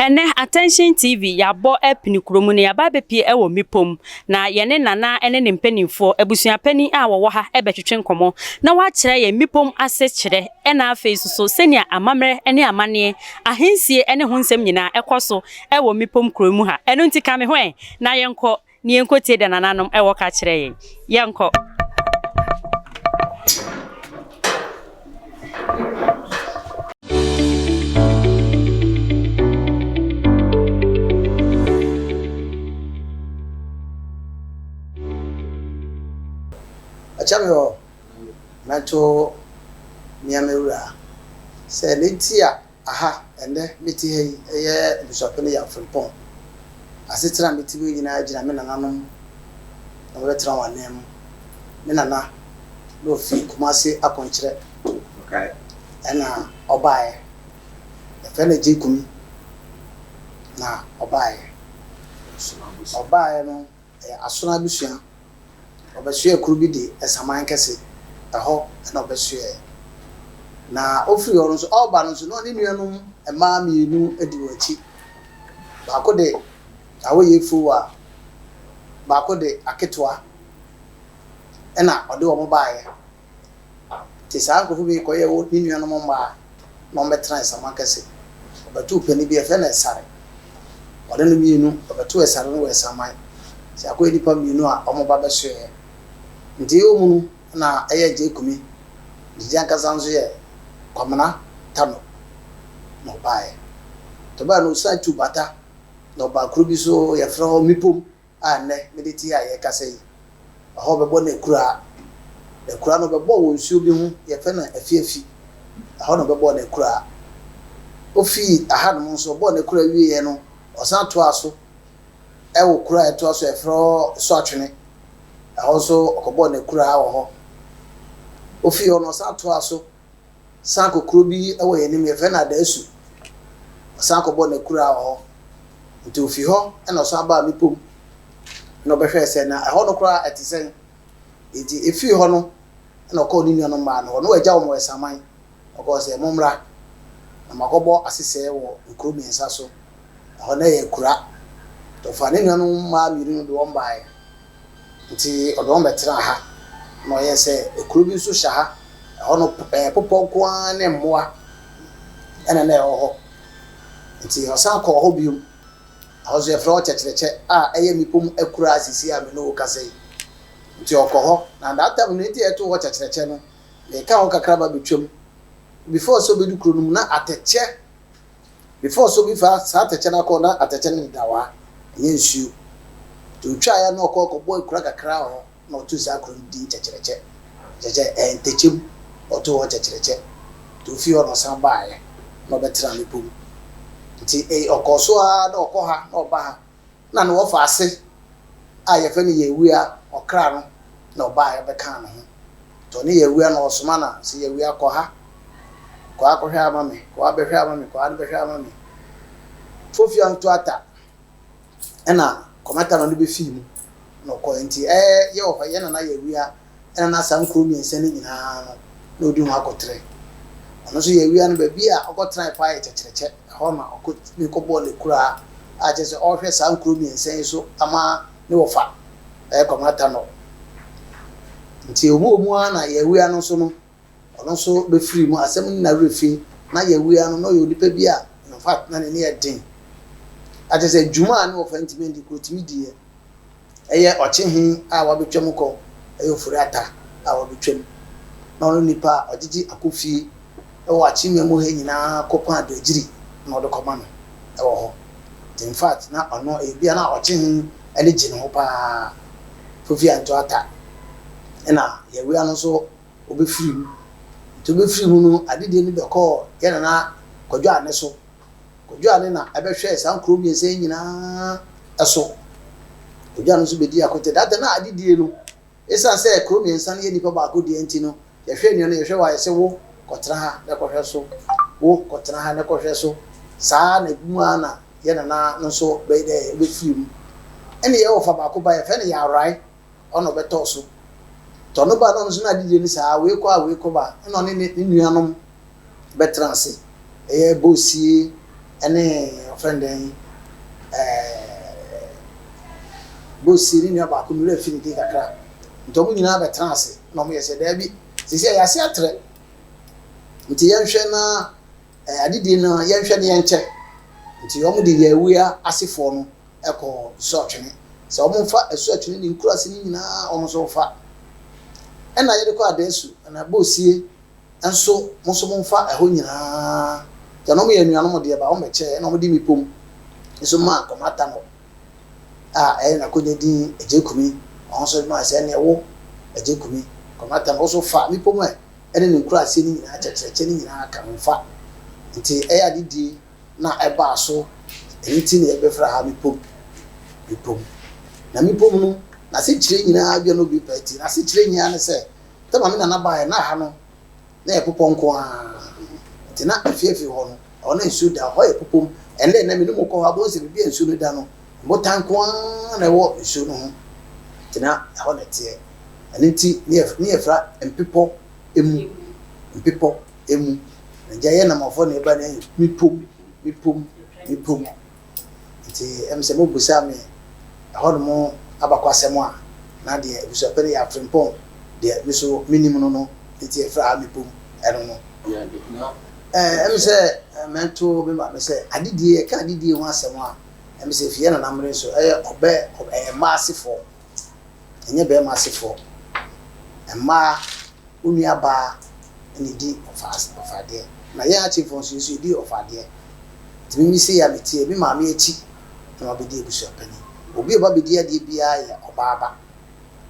Ɛnnɛ Attention TV yɛabɔ apini kuro mu na yɛaba abɛpie wɔ mmepɔ mu na yɛne Nana ne ne mpanimfoɔ, abusua panin a wɔwɔ ha bɛtwetwe nkɔmmɔ na wɔakyerɛ yɛn mmepɔ mu asekyerɛ ɛna afei nso so sɛnea amammerɛ ne amanneɛ, ahensie ne ho nsɛm nyinaa ɛkɔ so wɔ mmepɔ mu kuro mu ha. Ɛno nti ka me ho ɛ na yɛnkɔ na yɛnkɔtie deɛ nananom wɔ ka kyerɛ yɛn. Yɛnkɔ. Akyɛ me hɔ, mɛto mmea me wura sɛ ne nti a Aha, ɛnnɛ mete ha yi yɛ abusuapɛn Yaw Frimpong. Asetena a mete mu yi nyinaa gyina me nananom na wɔbɛtena wɔn ananmu. Me nana na ofi Kumasi Akɔnkyerɛ ɛna ɔbaeɛ. Yɛfrɛ no Agyei Kumi na ɔbaeɛ. Ɔbaeɛ no Ɛyɛ Asono abusua. Ɔbɛsoɛɛ kuro bi de Saman Kɛse, ɛhɔ na ɔbɛsoɛɛ. Na ɔfiri hɔ no nso, ɔreba no nso, na ɔne nuanom mmaa mmienu di wɔn akyi. Baako de Awoye Fowa, baako de Aketewa, ɛna ɔde wɔn baeɛ. Nti saa nkurɔfoɔ bi kɔyɛɛ wo ne nuanom mmaa na wɔbɛtenaa Ɛsaman Kɛse. Wɔbɛtoo panin bi, yɛfrɛ no Ɛsare. Ɔne no mmienu, wɔbɛtoo Ɛsare no wɔ Ɛsaman. Nti akɔyɛ nnipa mmienu a wɔba bɛsoɛɛ. Nti yɛwɔ mu no na ɛyɛ Agyei Kumi. Ne din ankasa nso yɛ Kwamena Tano na ɔbaeɛ. Nti ɔbaeɛ no ɔsan tuu bata na ɔbaa kuro bi so yɛfrɛ hɔ Mipom. a nnɛ mede te ha a yɛrekasa yi, ɛhɔ bɛbɔ no akuraa. Na akuraa no bɛbɔ wɔ nsuo bi ho, yɛfrɛ no Afiafi. Ɛhɔ na ɔbɛbɔɔ no akuraa. Ɔfii ahanom nso, ɔbɔɔ no akuraa wieeɛ no, ɔsan toaa so wɔ kuro a ɛtoa so a yɛfrɛ hɔ Soatwene. Ɛhɔ nso ɔkɔbɔɔ no akuraa wɔ hɔ. Ɔfii hɔ no, ɔsan toaa so san kɔ kuro bi wɔ yɛn anim, yɛfrɛ no Adaasu. Ɔsan kɔbɔɔ n'akuraa wɔ hɔ. Nti ofi hɔ na ɔsan baa mmepɔ mu na ɔbɛhwɛɛ sɛ na ɛhɔ no koraa ɛte sɛn. Nti efii hɔ no na ɔkɔɔ ne nuanom mmaa no hɔ. Na wagya wɔn wɔ Ɛsaman. Ɔkɔɔ sɛ, Mommra na makɔbɔ asesɛɛ wɔ nkuro mmiɛnsa so. Ɛhɔ na ɛyɛ akura. Nti ɔfaa ne nuanom mmaa mmienu no de wɔn baeɛ. Nti ɔde wɔn bɛtenaa ha. Na ɔyɛɛ sɛ ekuro bi nso hyɛ ha. Ɛhɔ no ɛyɛ bepɔ nko ara ne mmoa na na ɛwɔ hɔ. Nti ɔsan kɔɔ hɔ bio. Ɛhɔ nso yɛfrɛ hɔ Kyɛkyerɛkyɛ a ɛyɛ mmepɔ mu akuraa seesei a me ne wo rekasa yi. Nti ɔkɔ hɔ. Na that time no nti a yɛtoo hɔ Kyɛkyerɛkyɛ no, meka ho kakra ba bɛtwam. Before sɛ ɔbɛdu kuro no mu na atɛkyɛ Before sɛ obi fa saa atɛkyɛ no akɔ na atɛkyɛ no deda hɔ a, ɛnyɛ nsuo. Nti ɔtwaeɛ a na ɔkɔ kɔbɔ akura kakra wɔ hɔ na ɔtoo saa kuro no din Kyɛkyerɛkyɛ. Kyerɛ sɛ ɛyɛ ntɛkyɛ mu na ɔtoo hɔ Kyɛkyerɛkyɛ. Nti ɔfii hɔ na ɔsan baeɛ na ɔbɛtenaa mmepɔ mu. Nti ɔkɔɔ so ara na ɔkɔ ha na ɔba ha. na ne wɔfaase a yɛfrɛ no Yawia ɔkra no na ɔbaeɛ bɛkaa ne ho. Nti ɔne Yawia na ɔsoma na sɛ Yawia kɔ ha, kɔ ha kɔhwɛ ama me, kɔ ha bɛhwɛ ama me, kɔ ha no bɛhwɛ ama me. Fofia nto ata ɛna kɔmata na ɔde bɛfii mu na ɔkɔɛ. Nti ɛyɛ wɔfa yɛ nana Yawia ɛna na saa nkuro mmiɛnsa no nyinaa no na ɔdi ho akoterɛ. Ɔno nso Yawia no baabi a ɔkɔtenae paa yɛ Kyɛkyerɛkyɛ, ɛhɔ na ɔkɔtumi kɔbɔɔ ne kuraa a kyerɛ sɛ ɔrehwɛ saa nkuro mmiɛnsa yi so ama ne wɔfa ɛyɛ Kwamina Tanɔ. Nti ɔmu wɔ mu ara na Yawia no nso no ɔno nso bɛfirii mu, asɛm no na werɛ fi, na Yawia no na ɔyɛ onipa bi a in fact na n'ani yɛ den a kyerɛ sɛ dwuma a ne wɔfa ntumi ndi koraa ɔtumi diiɛ. Ɛyɛ ɔkyehe a wabɛtwam kɔ, ɛyɛ Ofori Atta a wabɛtwam. Na ɔno nipa a ɔgyegye akɔ fie wɔ Akyemia mu ha nyinaa kɔ kwan Adoagyiri na ɔde kɔma no wɔ hɔ. Nti in fact na ɔno ɛyɛ obi a na ɔkyehe ani gye ne ho paa. Kofi Anto Atta ɛna Yawia no nso ɔbɛfiri mu. Nti ɔbɛfiri mu no adedie no bɛkɔɔ yɛn Nana Kwadwo Ane so. Kwadwo Ane na ɛbɛhwɛɛ saa nkuro mmiɛnsa yi nyinaa so. Kwadwo Ane nso bɛdii akote. That time na adedie no, ɛsiane sɛ kuro mmiɛnsa no yɛ nipa baako deɛ nti no, yɛhwɛ nua no, yɛhwɛ wo a, yɛse wo kɔtena ha na kɔhwɛ so, wo kɔtena ha na kɔhwɛ so. Saa na ebi mu ara na yɛ nana no nso bɛyɛ dɛ bɛfiri mu. Ɛne yɛ wɔfa baako ba, yɛfrɛ no Yawrae, ɔna ɔbɛtɔɔ so. Nti ɔno ba na ɔno nso na adedie no saa, wei kɔ a wei kɔ ba, ɛna ɔne ne nuanom bɛtena ase. Ɛyɛ Bosie Ɛne wɔfrɛ no dɛn ɛɛ Bosie ne nua baako me werɛ afi ne din kakra. Nti wɔn nyinaa bɛtena ase na wɔyɛ sɛ daabi seesei a yɛase atrɛ nti yɛnhwɛ na ɛɛ adedie no yɛnhwɛ na yɛnkyɛ. Nti wɔn de Yawua asefoɔ no kɔɔ Asuatwene sɛ wɔn mfa Asuatwene ne nkuraase no nyinaa wɔn nso mfa. Ɛna yɛde kɔ Adasu ɛna Bosie Nso mo nso momfa ɛhɔ nyinaa. Nti na wɔyɛ anuanom deɛ, ba wɔbɛkyɛɛ, ɛna wɔde mmepɔ mu nso maa Kɔmata no a ɛyɛ n'akonya din Agye Kumi, ɔno nso de maa sɛ ɛneɛ wo Agye Kumi, Kɔmata no, wo nso fa mmepɔ mu ɛ, ɛne ne nkuraaseɛ no nyinaa, kyɛkyerɛkyɛ no nyinaa ka ho fa. Nti ɛyɛ adedie na ɛbaa so, ɛno nti na yɛbɛfrɛ ha mmepɔ mu, mmepɔ mu. Na mmepɔ mu no, n'asekyerɛ nyinaa, bia na obi pɛ ti, n'asekyerɛ nyinaa ne sɛ, Sɛ maame nana baeɛ na ha no na yɛ popɔ nko ara nti na afiafi hɔ no ɛhɔ na nsuo da hɔ yɛ popɔ mu ɛnɛ ɛnɛ me ne mo kɔ hɔ abɔn sɛ biribi a nsuo no da no mbotan nko ara na ɛwɔ nsuo no ho nti na ɛhɔ na ɛteɛ ɛno nti ne yɛ ne yɛfra mpepɔ emu mpepɔ emu na gya yɛ namafo na ɛba na yɛ mepom mepom mepom. Nti ɛm sɛ mobusaa me ɛhɔnom abakɔasɛm a, na deɛ abusuapɛn yɛ Afrempong deɛ me nso menim no no nti yɛfrɛ ha Mepom ɛno no. Ɛm sɛ mɛto me maame sɛ adedie, yɛka adedie ho asɛm a, ɛm sɛ ɛfiri yɛn nana mmere so, ɛyɛ ɔbɛ, ɛyɛ mmaa asefoɔ, ɛnyɛ barima asefoɔ. Mmaa. Wo nua baa na edi ɔfa ɔfadeɛ. Na yɛn Akyemfoɔ nso, yɛn nso yɛdi ɔfadeɛ. Nti me me sei a meteɛ yi, me maame akyi na mabɛdi abusua panin. Obi a ɔba bɛdi adeɛ biara yɛ ɔbaa ba.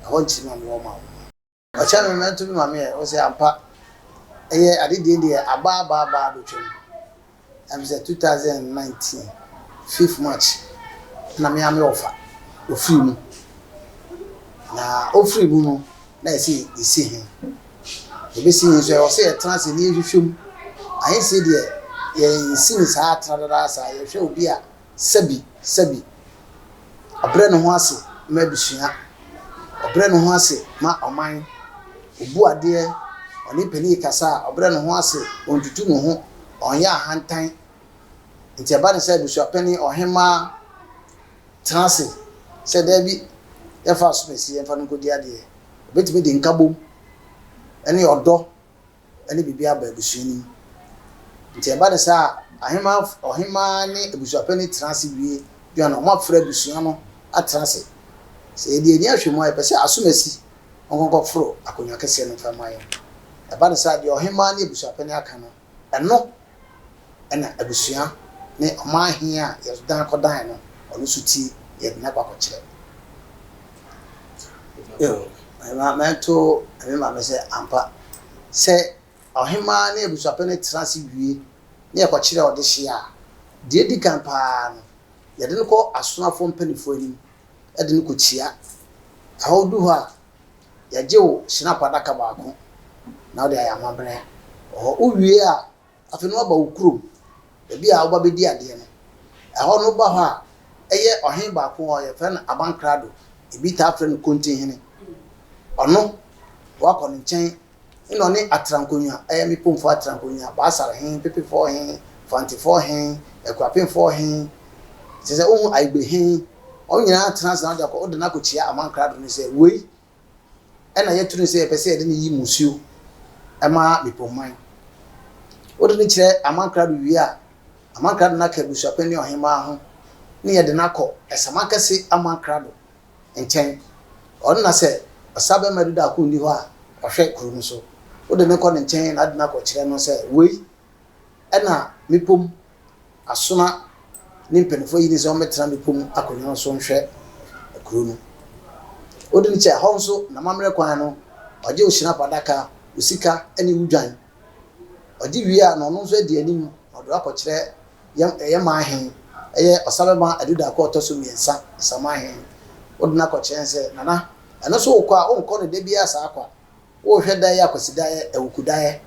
Ɛhɔ nkyerema mewɔ ma wo. Ɔkyɛ me mɛnto me maame ɛ, ɔse ampa ɛyɛ adedie deɛ aba aba aba abɛtwam. Ɛm sɛ 2019 fifth March na me ara me wɔfa ɔfiri mu. Na ɔfiri mu no na yɛsɛ yɛsi he. Yɛbɛsi he nso ɛwɔ sɛ yɛtena ase na yɛhwehwɛ mu. Ahensie deɛ yɛnsi no saa tena dada saa. Yɛhwɛ obi a sɛbi sɛbi ɔbrɛ ne ho ase ma abusua, ɔbrɛ ne ho ase ma ɔman, ɔbu adeɛ, ɔne panin kasa a ɔbrɛ ne ho ase, ɔntutu ne ho, ɔnyɛ ahantan. Nti ɛba no sɛ abusuapanin, ɔhemmaa tena ase sɛ daabi yɛmfa asomasi yɛmfa no nkɔdi adeɛ. Ɔbɛtumi de nkabom ne ɔdɔ ne biribi aba abusua no mu. Nti ɛba no saa a, ahemmaa, ɔhemmaa ne abusuapanin tena ase wie dwa no, wɔafrɛ abusua no atena ase. Sɛ yɛde yɛn ani ahwɛ mu a, yɛpɛ sɛ asomasi nkɔnkɔforo akonnwa kɛseɛ no mfa mma yɛn. Ɛba no saa a, deɛ ɔhemmaa ne abusuapanin aka no, ɛno na abusua ne ɔman he a yɛdan kɔdan no, ɔno nso ti yɛde no akɔ akɔkyerɛ. Yo, mɛto me maame sɛ ampa sɛ ɔhemmaa ne abusuapanin tena ase wie na yɛkɔkyerɛ ɔdehyeɛ a, deɛ edi kan pa ara no, yɛde no kɔ asonafoɔ mpanimfoɔ anim de no kɔkyia. Ɛhɔ du hɔ a, yɛgye wo hyinap adaka baako na wode ayɛ amammerɛ wɔ hɔ. Wowie a, Afei na waba wo kurom, baabi a woba bɛdi adeɛ no. Ɛhɔ no woba hɔ a, ɛyɛ ɔhene baako hɔ, yɛfrɛ no Abankrado, ebi taa frɛ no Kontinhene. Ɔno, woakɔ ne nkyɛn, ɛna ɔne Atrankonnwa, ɛyɛ Mepomfoɔ Atrankonnwa, Baasar he, Pepefoɔ he, Fantefoɔ he, Akuapemfoɔ he, kyerɛ sɛ wohu Aigbe he, wɔn nyinaa tena ase na wode akɔ, wode no akɔkyia Amankrado no sɛ, wei ɛna yɛatu no sɛ yɛpɛ sɛ yɛde no yi mmusuo ma Bepɔmman. Wode no kyerɛ Amankrado wie a, Amankrado no aka abusuapanin ne ɔhemmaa ho ne yɛde no akɔ Ɛsamankɛse Amankrado nkyɛn. Ɔno na sɛ Ɔsabarima Adu Darko nni hɔ a, ɔhwɛ kuro no so. Wode no kɔ ne nkyɛn na wode no akɔkyerɛ no sɛ wei ɛna Mepom Asona ne mpanyimfo ayi no sɛ ɔmmɛtena bepɔ mu akonnwa no so nhwɛ kurow no. Odi no kyɛ, ɛhɔ nso, n'amammerɛ kwan no, ɔgye wo hyinap adaka, wo sika ne wo dwan. Ɔgye wie a, na ɔno nso adi anim na ɔde wo akɔkyerɛ yɛn yɛn man he, ɛyɛ Ɔsabɛma Adu Darko a ɔtɔ so mmiɛnsa, Ɔsaman he. Wode no akɔkyerɛ no sɛ, Nana, ɛno nso wokɔ a, wonkɔ no da biara saa kwa. Worehwɛ da yi a Kwasidaeɛ, Awukudaeɛ,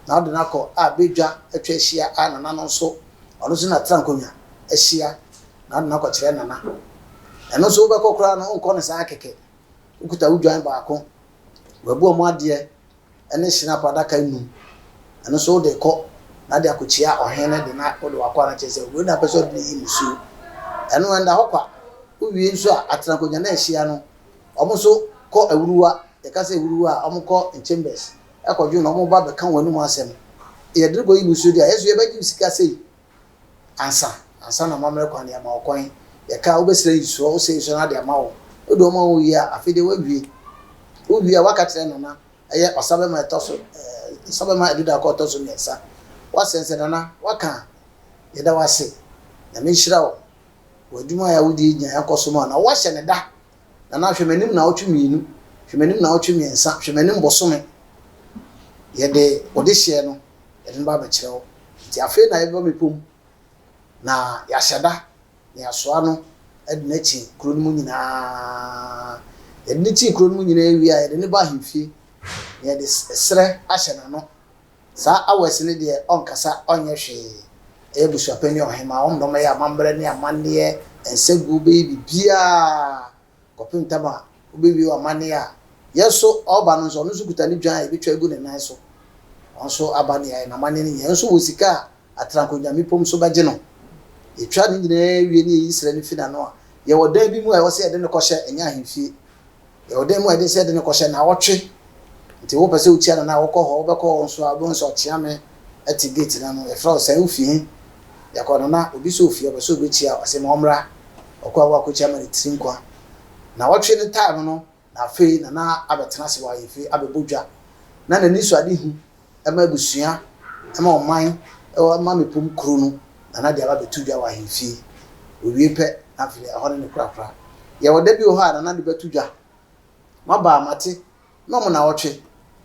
na wode no akɔ a badwa atwa ahyia a Nana no nso, ɔno nso na tra nkonnwa ahyia na wode no akɔkyerɛ Nana. Ɛno nso wobɛkɔ koraa no, wonkɔ no saa kɛkɛ. Wokuta wo dwan baako, wabu wɔn adeɛ ne hyinap adaka nnum. Ɛno nso wode kɔ. na de akɔkyia ɔhene no de na wode w'akoa no akyerɛ sɛ wei na apɛ sɛ ɔde no yi mmusuo. Ɛno ɛnda hɔ kwa. Wowie nso a, atenankonnwa no a ahyia no, wɔn nso kɔ awuruwa, yɛka sɛ awuruwa a, wɔkɔ chambers kɔdwene na wɔba bɛka wɔn anom asɛm. Yɛde no kɔyi mmusuo deɛ a, yɛn nso yɛbɛgye wo sika sei ansa, ansa na amammerɛ kwan no yɛama wo kwan. Yɛka a, wobɛsrɛ nsuo, wosrɛ nsuo no ade ama wɔn. Wode wɔn ma wɔn wie a, afei deɛ woawie. Wowie a, woaka kyerɛ Nana, ɛyɛ ɔsabɛma a ɛtɔ so, ɛɛ, ɔsabɛma Adudaakɔ a ɔtɔ so mmiɛnsa. Woasɛn sɛ, Nana, woaka a, yɛda wo ase. Nyame nhyira wo wɔ adwuma a wodi yi nyinaa kɔ so ma wo. Na woahyɛ no da. Nana, hwɛ m'anim naawɔtwe mmienu, hwɛ m'anim naawɔtwe mmiɛnsa, hwɛ m'anim bosome. Yɛde wo dehyeɛ no, yɛde no ba abɛkyerɛ wo. Nti afei na yɛbɛba mmepɔ mu, na yɛahyɛ da, na yɛasoa no de no akyi kuro no mu nyinaa. Yɛde no kyi kuro no mu nyinaa wie a, yɛde no ba ahemfie, na yɛde serɛ ahyɛ n'ano. Saa hours no deɛ ɔnkasa, ɔnyɛ hwee. Ɛyɛ abusuapanin ne ɔhemaa, wɔn na wɔyɛ amammerɛ ne amanneɛ, nsaguo bɛyɛ biribiara kɔpem tam a wobɛwie w'amanneɛ a, yɛn nso ɔreba no nso, ɔno nso kuta ne dwan a yɛbɛtwa agu ne nan so. Ɔno nso aba ne yɛayɛ n'amanneɛ no nyinaa. Yɛn nso wɔ sika a Atrankonnwa mmepɔ nso bɛgye no. Yɛtwa ne nyinaa wie ne yɛyi serɛ no fi n'ano a, yɛwɔ dan bi mu a ɛwɔ sɛ yɛde no kɔhyɛ, ɛnyɛ ahemfie. Yɛwɔ dan mu a yɛde sɛ yɛde no kɔhyɛ nnawɔtwe. Nti wopɛ sɛ wokyia no anaa wokɔ hɔ, wobɛkɔ hɔ nso a, wobɛhu sɛ ɔkyeame te gate no ano. Yɛfrɛ wo sɛ wofi he? Yɛkɔ no na obi sɛ ofie, ɔpɛ sɛ ɔbɛkyia wo, ɔse ma ɔmmra. Ɔkɔ a woakɔkyia ma ne tiri nkwa. Nnawɔtwe no time no, na afei Nana abɛtena ase wɔ ahemfie abɛbɔ dwa. Na n'anisoadehu ma abusua, ma ɔman, ma mmepɔm kuro no, Nana de aba bɛto dwa wɔ ahemfie. Ɔwie pɛ, na afei deɛ ɛhɔ ne ne korakora. Yɛwɔ da bi wɔ hɔ a Nana de bɛto dwa. Moaba a mate, na ɔmo nnawɔtwe,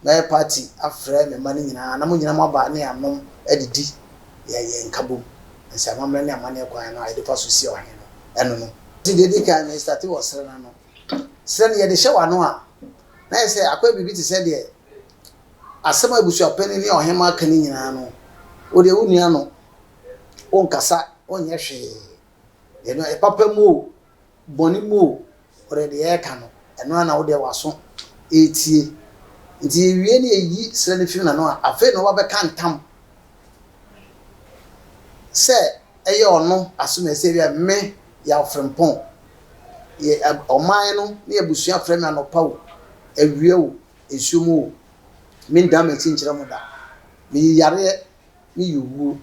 mɛyɛ party afrɛ me mma no nyinaa na mo nyinaa moaba ne yɛanom adidi, yɛayɛ nkabom. Nse amammerɛ ne amanneɛ kwan no a yɛde fa so si ɔhene no, ɛno no. Nti deɛ ɛdi kan, me starte wɔ serɛ no ano. Serɛ no yɛde hyɛ w'ano a, na ayɛ sɛ akɔyɛ biribi te sɛ deɛ asɛm a abusuapanin ne ɔhemmaa ka no nyinaa no, wo deɛ wonni ano, wonkasa, wonyɛ hwee. Ɛno ɛ, papa mu o, bɔne mu o, wo deɛ deɛ yɛreka no, ɛno ara na wo deɛ w'aso retie. Nti yɛwie ne yɛyi serɛ no firi n'ano a, afei na wabɛka ntam sɛ ɛyɛ ɔno asomasi bi a me Yaw Frimpong, yɛ ɔman no ne abusua frɛ me anɔpa o, awia o, nsuo mu o, mendan m'akyi nkyerɛ mo da. Meyɛ yareɛ, meyɛ owuo.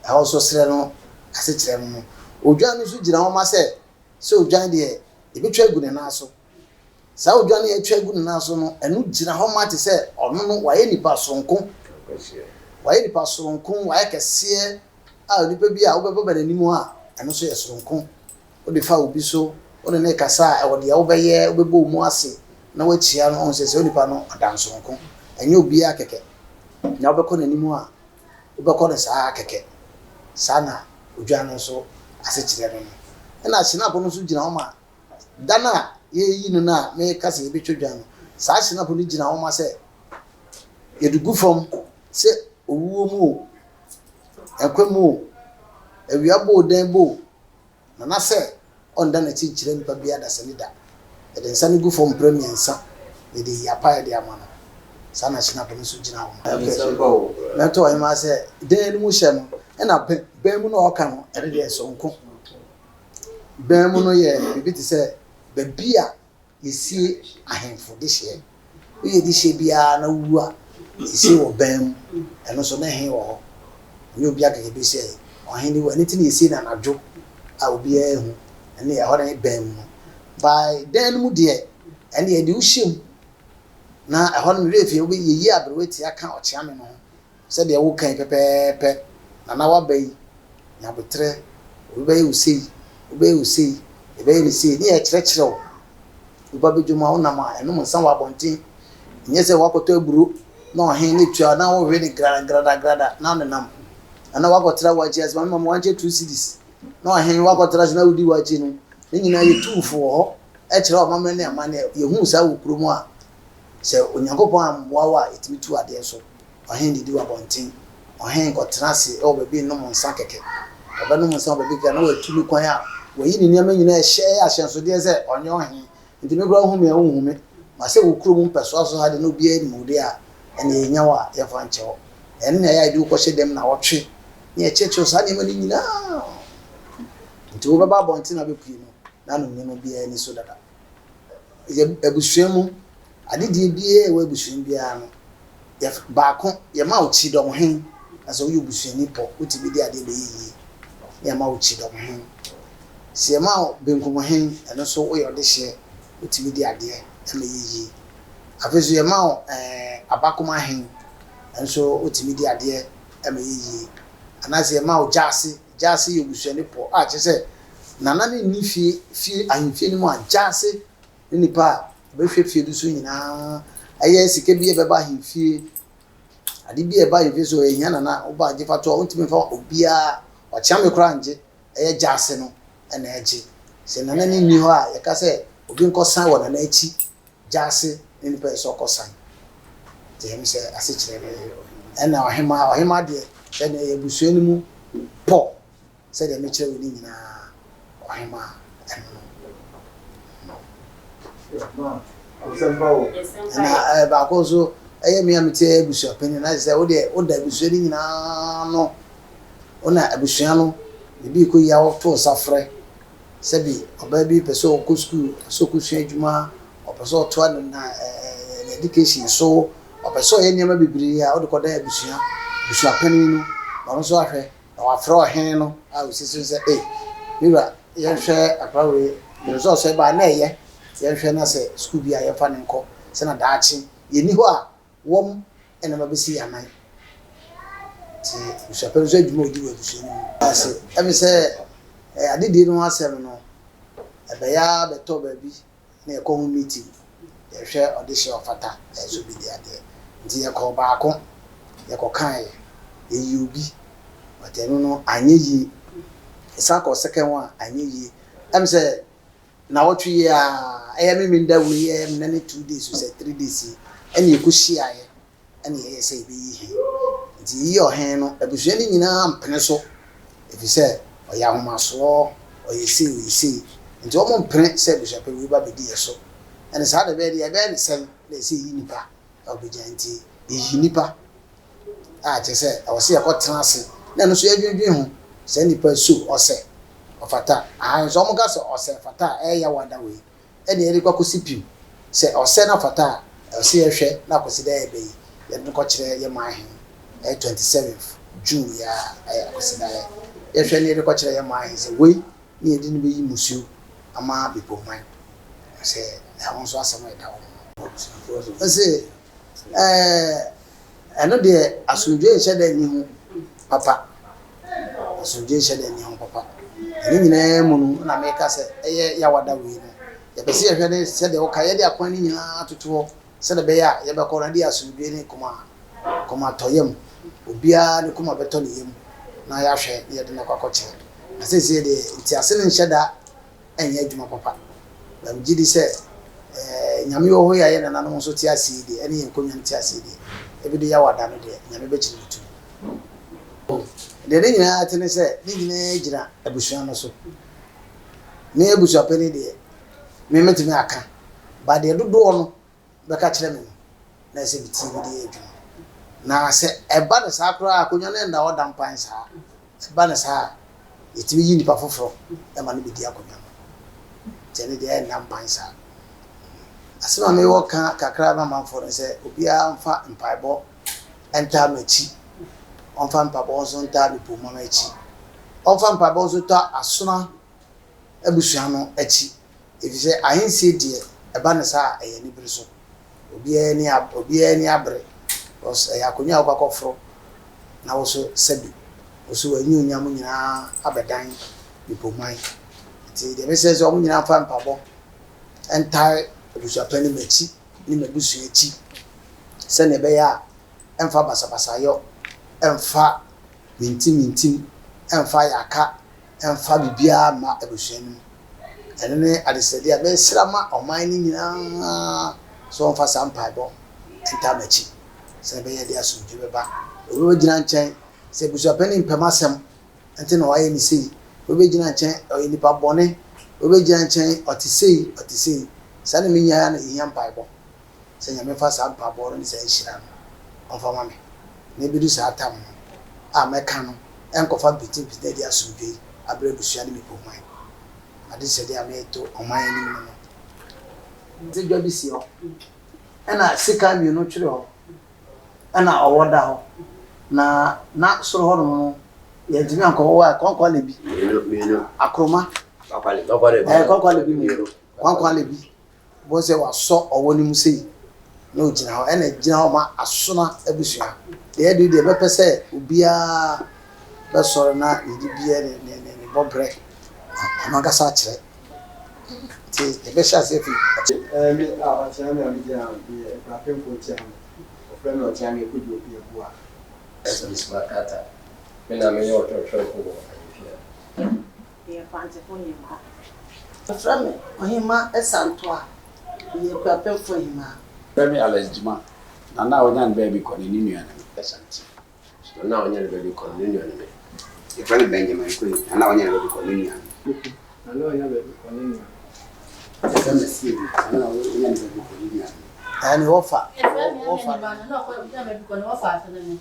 Ɛhɔ nso serɛ no asekyerɛ no no. Odwan no nso gyina hɔ ma sɛ, sɛ odwan deɛ, yɛbɛtwa agu ne nan so. Saa odwan no yɛatwa agu ne nan so no, ɛno gyina hɔ ma te sɛ ɔno no wayɛ nipa soronko. Wayɛ nipa soronko, wayɛ kɛseɛ a onipa bi a wobɛba n'anim a, ɛno nso yɛ soronko. Wode fa obi so, wo ne no rekasa a, ɛwɔ deɛ wobɛyɛ, wobɛbɔ wo mu ase na woakyia no, woahu sɛ saa onipa no ɔda nsonko. Ɛnyɛ obiara kɛkɛ na wobɛkɔ n'anim a, wobɛkɔ no saa ara kɛkɛ. Saa na odwan no nso asekyerɛ no no. Ɛna hyenapo no nso gyina hɔ ma da no a yɛreyi no no a meka sɛ yɛbɛtwa dwan no, saa hyenapo no gyina hɔ ma sɛ yɛde gu fam sɛ owuo mu o, nkwa mu o, awia bɔ o, dɛn bɔ o, Na na sɛ ɔnda n'akyi nkyerɛ nipa biara dasani da. Yɛde nsa no gu fam mprɛ mmiɛnsa na yɛde ayi apaeɛ de ama no. Saa na Schnapp no nso gyina hɔ ma. Mɛto ɔhemaa sɛ dan no mu hyɛ no, ɛna bɛn mu no a ɔka no, ɛno deɛ soronko. Bɛn mu no yɛ biribi te sɛ baabi a Yɛsie ahemfo dehyeɛ. Woyɛ dehyeɛ biara na wowu a, yɛsie wɔ ban mu. Ɛno nso, na he wɔ hɔ. Ɛnyɛ obiara kɛkɛ bɛsi ɛ. Ɔhene wu a, ɛno nti na yɛsie no anadwo a obiara nhu. Ɛno deɛ, ɛhɔ ne ban mu no. By dan no mu deɛ, ɛnde yɛde wo hyɛ mu. Na ɛhɔ no, me werɛ fie, yɛyi aberewa tia ka ɔkyeame no ho. Sɛdeɛ woka yi pɛpɛɛpɛ, Nana w'aba yi, nya aboterɛ, obi bɛyɛ wo sei, obi bɛyɛ wo sei, yɛbɛyɛ no sei, ne yɛkyerɛkyerɛ wo. Woba badwam a, wonam a, ɛnom nsa wɔ abɔnten. Ɛnyɛ sɛ woakɔtɔ aburo na ɔhen ne tua na wowe no gradagradagrada na wonenam. Nana woakɔtra waakye ase, maame ma me waakye 2 cedis na ɔhen woakɔtra ase na wodi waakye no. Ne nyinaa yɛtu wo fo wɔ hɔ, kyerɛ wo amammerɛ ne amanneɛ. Yɛhuu saa wɔ kurom a, sɛ Onyankopɔn ammoa wo a, yɛtumi tu adeɛ so. Ɔhen didi wɔ abɔnten. Ɔhen kɔtena ase wɔ baabi nnom nsa kɛkɛ. Ɔbɛnom nsa wɔ baabi kɛkɛ na watu ne kwan a wayi ne nneɛma nyinaa ɛhyɛ ɛyɛ ahyɛnsodeɛ sɛ ɔnyɛ ɔhen. Nti me koraa wohu me a wonhu me. Ma sɛ wo kurom mpɛsoa so ha de na obiara nim wo deɛ a, ɛnneɛ yɛnya wo a yɛmfa nkyɛ wo. Ɛno na ɛyɛ a yɛde wo kɔhyɛ dɛm nnawɔtwe na yɛkyerɛkyerɛ wo saa nneɛma no nyinaa. Nti wobɛba abɔnten na wobɛpue no, na anom nneɛma biara ani so dada. Yɛ abusua mu, adedie biara a ɛwɔ abusua mu biara no, yɛ baako, yɛma wo kyidɔmhen, na sɛ woyɛ obusuani pɔ, wotumi di adeɛ bɛyɛ yie, na yɛma wo kyidɔmhen. Sɛ yɛma wo benkumhen, ɛno nso woyɛ ɔdehyeɛ, wotumi di adeɛ ma ɛyɛ yie. Afei nso yɛma wo ɛɛ abakomahen, ɛno nso wotumi di adeɛ ma ɛyɛ yie. Anaasɛ yɛma wo gyaase, gyaase yɛ obusuani pɔ a kyerɛ sɛ nana no nni fie, fie ahemfie no mu a, gyaase ne nipa a ɔbɛhwɛ fie no so nyinaa, ɛyɛ sika bi a ɛbɛba ahemfie, ade bi a ɛba ahemfie so ɛhia nana, woba agye fa to a, wontumi mfa obiara, ɔkyeame koraa ngye. ɛyɛ gyaase no na ɛgye. Sɛ nana no nni hɔ a, yɛka sɛ obi nkɔsan wɔ nana akyi, gyaase ne nipa yɛ sɛ ɔkɔsan. Nti ɛno sɛ asekyerɛ no yɛ. Ɛna ɔhemaa, ɔhemaa deɛ sɛdeɛ ɛyɛ abusua no mu pɔ sɛdeɛ mekyerɛ wo no nyinaa, ɔhemaa ɛno no. Ɛna ɛɛ baako nso ɛyɛ me a mete abusuapanin na kyerɛ sɛ wo deɛ woda abusua no nyinaa ano. Wo na abusua no biribi rekɔ yie a woto nsa frɛ. Sɛbi ɔbaa bi pɛ sɛ ɔkɔ sukuu, ɔpɛ sɛ ɔkɔsua adwuma, ɔpɛ sɛ ɔtoa ne na ɛɛ ne education so, ɔpɛ sɛ ɔyɛ nneɛma bebree a wode kɔdan abusua abusuapanin no na ɔno nso ahwɛ na wafrɛ ɔhene no a ɔsi so sɛ ei me wura yɛnhwɛ akwadaa wei ne results ɛbaa na ɛyɛ yɛnhwɛ na sɛ sukuu bi a yɛmfa no nkɔ sɛ na daakye yɛnni hɔ a Wɔn na wɔabɛsi yɛn anan. Nti abusuapɛn nso adwuma a ɔdi wɔ abusua no mu. Ase. Ɛfiri sɛ adedie no ho asɛm no, ɛbɛyɛ ara bɛtɔ baabi na yɛkɔ ho meeting, yɛhwɛ ɔdehyeɛ a ɔfata a ɛsɛ sɛ ɔbɛdi adeɛ. Nti yɛkɔɔ baako, yɛkɔkaeɛ, yɛyii obi, but ɛno no anyɛ yie. Yɛsan kɔɔ second one, anyɛ yie. Ɛm sɛ Nnawɔtwe yi ara, ɛyɛ Memenda wei, ɛyɛ nnɛ ne 2 days o sɛ 3 days yi, ɛna yɛkɔhyiaeɛ ɛna yɛyɛɛ sɛ yɛbɛyi he. Nti yɛyii ɔhene no, abusua no nyinaa ampene so, ɛfiri sɛ ɔyɛ ahomasoɔ, ɔyɛ sei, ɔyɛ sei. Nti wɔmpene sɛ abusuapɛn wei ba bɛdi yɛ so. Ɛne saa na ɛbɛyɛ deɛ, ɛbɛyɛ ne sɛn na ɛsɛ yɛyi nnipa a wɔbɛgyina. Nti yɛyii nnipa. a kyerɛ sɛ ɛwɔ sɛ yɛkɔtena ase na ɛno nso yɛdwendwen ho. Saa nipa yi so ɔsɛ, ɔfata? Aane, sɛ wɔka sɛ ɔsɛ fata a, ɛyɛ yaw ada wei ɛne yɛde kɔ akɔsi pim. Sɛ ɔsɛ na fata a, ɛwɔ sɛ yɛhwɛ na Akwasidae a ɛba yi, yɛde no kɔkyerɛ yɛn man he. Ɛyɛ 27th June yi ara, ɛyɛ Akwasidaeɛ. Yɛhwɛ na yɛde kɔkyerɛ yɛn man he sɛ wei ne yɛde no bɛyi mmusuo ama Bepɔman. Sɛ ɛho nso asɛm a ɛda hɔ no. Ɔse, Ɛɛ, ɛno deɛ asomdwoeɛ nhyɛ da nni ho papa. Asomdwoeɛ nhyɛ da nni ho papa. Na ne nyinaa mu no, na meka sɛ ɛyɛ Yawada wei no, yɛpɛ sɛ yɛhwɛ ne sɛdeɛ woka, yɛde akwan no nyinaa toto hɔ sɛdeɛ ɛbɛyɛ a yɛbɛkɔ no de asomdwoeɛ ne koma komatɔyam. Obiara ne koma bɛtɔ ne yam na yɛahwɛ na yɛde no akɔ akɔkyerɛ. Na seesei deɛ ntease no nhyɛ da nyɛ adwuma papa. Na megye di sɛ Nyame wɔ hɔ yi a yɛn nananom nso te ase yi deɛ, ɛne yɛn nkonnwa no te ase yi deɛ, ebi de yaw ada no deɛ, Nyame bɛkyerɛ no tumi. Deɛ ne nyinaa te ne sɛ, ne nyinaa gyina abusua no so. Me abusuapanin deɛ, me mɛtumi aka, but deɛ dodoɔ no bɛka kyerɛ me no, na ɛsɛ metie mede yɛ adwuma. Na sɛ ɛba no saa koraa a, akonnwa no nna hɔ da mpan saa. Ɛba no saa a, yɛtumi yi nipa foforɔ ma no bɛdi akonnwa no. Nti ɛno deɛ ɛnna mpan saa. Asɛm a mewɔ ka kakra ma amanfoɔ no sɛ, obiara mfa mpaebɔ ntaa m'akyi, ɔmfa mpaebɔ nso ntaa me poma akyi, ɔmfa mpaebɔ nso taa asona abusua no akyi, efisɛ ahensie deɛ, ɛba no saa a, ɛyɛ anibere so. Obiara ani ab obiara ani abere because ɛyɛ akonnwa a wokɔ akɔforo na wo so sɛbi wo so w'anuonyam nyinaa abɛdan bepɔman. Nti deɛ mesrɛ sɛ wɔn nyinaa mfa mpaebɔ ntae abusuapanin m'akyi ne m'abusua akyi sɛdeɛ ɛbɛyɛ a ɛmfa basabasayɔ, ɛmfa mintimmintim, ɛmfa yaka mfa biribiara mma abusua no mu. Ɛno ne adesrɛdeɛ a mesrɛ ama ɔman no nyinaa sɛ wɔmfa saa mpaebɔ ntaa m'akyi sɛ ɛbɛyɛ de asomdwoe bɛba. Obi bɛgyina nkyɛn sɛ abusuapanin mpɛ m'asɛm nti na wayɛ me sei. Obi bɛgyina nkyɛn ɔyɛ nipa bɔne. Obi bɛgyina nkyɛn ɔte sei, ɔte sei. Saa na menya na ɛhia mpaebɔ sɛ Nyame mfa saa mpaebɔ no ne saa nhyira no ɔmfa ma me. Na ɛbɛdu saa tam no a mɛka no, ɛnkɔfa mpitimpiti na ɛde asomdwoe abrɛ abusua ne mmepɔ man. M'adesrɛdeɛ a mereto ɔman anim no no. Sɛ dwa bi si hɔ, ɛna sekan mmienu twere hɔ, ɛna ɔwɔ da hɔ, na na soro hɔnom no yɛntumi ankɔ hɔ a kɔnkɔn bi, akoroma, ɛɛ kɔnkɔn bi mmienu, kɔnkɔn bi. Wobɛhu sɛ wasɔ ɔwɔ no mu sei na ɔgyina hɔ. Ɛna ɛgyina hɔ ma asona abusua. Deɛ ɛdu deɛ bɛpɛ sɛ obiara bɛsɔre na ne dibea ne ne ne ne bɔbrɛ ɔno ankasa akyerɛ. Nti yɛbɛhyɛ aseɛ firi ɔkyɛ. Ɛɛ me a ɔkyea me a megyina ha meyɛ Akuapemfo Ɔkyeame. Wɔfrɛ me Ɔkyeame Kojo Yeboah. S. Bismarck Carter, Me na meyɛ ɔtwerɛtwerɛfo wɔ ahemfie ha. Meyɛ Mfantsefo Hemaa. Wɔfrɛ me Ɔhemaa Esantoa. Meyɛ Akuapemfo Hemaa. Wɔfrɛ me Alex Gyimah. Nana a ɔnya ne baabi kɔ no, ne nua ne me. Asante. Nana a ɔnya ne baabi kɔ no, ne nua ne me. Yɛfrɛ me Benjamin Quaye. Nana a ɔnya ne baabi kɔ no, ne nua ne me. Poku. Nana a ɔnya baabi kɔ, ne nua ne me. Yɛfrɛ me Asiedu. Nana a ɔnya ne baabi kɔ, ne nua ne me. Ɛne wɔfa. Yɛfrɛ me Ame Nima. Nana a ɔnya baabi kɔ no, wɔfa ase ne me.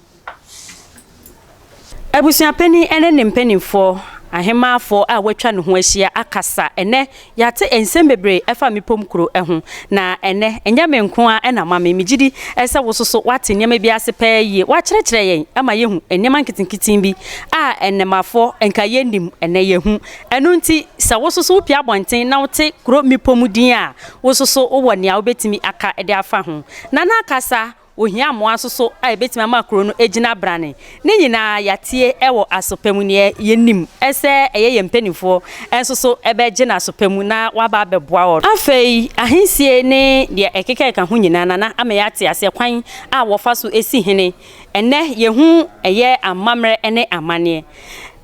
Abusuapanin ne ne mpanimfoɔ, ahemaafoɔ a wɔatwa ne ho ahyia akasa. Ɛnnɛ, yɛate nsɛm bebree ɛfa Mepom kuro ho. Na ɛnnɛ, ɛnyɛ me nko ara na mame. Megye di sɛ wo nso so woate nneɛma bi ase paa yie. Woakyerɛkyerɛ yɛn ama yɛahu nneɛma nketenkete bi a nnɛmafoɔ nka yɛnnim, ɛnnɛ yɛahu. Ɛno nti, sɛ wo nso so wopue abɔnten na wote kuro Mepom din a, wo nso so wowɔ nea wobɛtumi aka de afa ho. Nana akasa. Ohia mmoa nso so a ebetumi ama kuro no agyina brane. Ne nyinaa yɛatie wɔ aso pa mu. Neɛ yɛnim sɛ ɛyɛ yɛn mpanimfoɔ nso so bɛgye no aso pa mu na wɔaba abɛboa wɔn. Afei ahensie ne deɛ ɛkeka ho nyinaa Nana ama yɛate aseɛ kwan a wɔfa so si hene. Ɛnnɛ yɛhu ɛyɛ amammerɛ ne amanneɛ.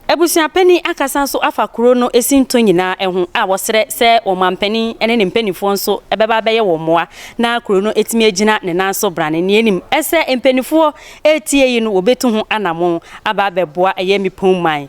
Abusuapanin akasa nso afa kuro no sintɔ nyinaa ho a wɔsrɛ sɛ ɔmanpanin ne ne mpanimfoɔ nso bɛba abɛyɛ wɔn mmoa na kuro no atumi agyina ne nan so brane. Nea ɛnim sɛ mpanimfoɔ retie yi no wɔbɛtu ho anamon aba abɛboa ɛyɛ Mipon man.